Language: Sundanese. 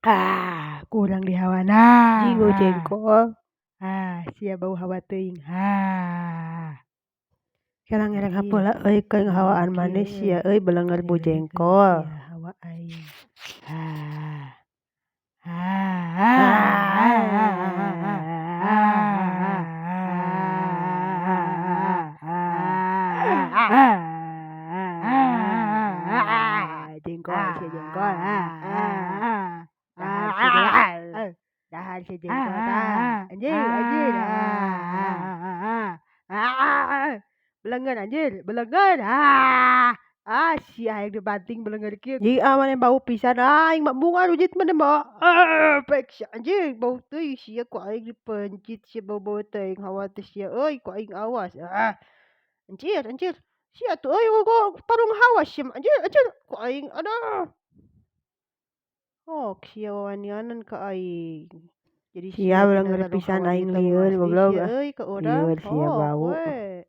Ah, kurang dihawana. Anjing bau jengkol. Ah, sia bau hawa teuing. Ah. Kela ngereng hapeula euy keur ngahawaan maneh sia euy belenger bau jengkol. Hawa aing. Jengkol sia jengkol, dahar sia jengkol tah, anjir anjir belenger anjir belenger ah sia hayang dibanting belenger kieu ih maneh bau pisan aing mah embung rujit maneh mah pek sia anjing bau teuing sia ku aing di pencit sia bau-bau teuing hawa teh sia euy ku aing awas anjir anjir sia tuh euy tarung hawa sia mah anjir anjir ku aing aduh. Sok sia wawanianan ka aing jadi Sia sia belenger tina pisan hawa aing hitam lieur asli goblog sia ah. euy ka urang Lieur sia sok bau. We.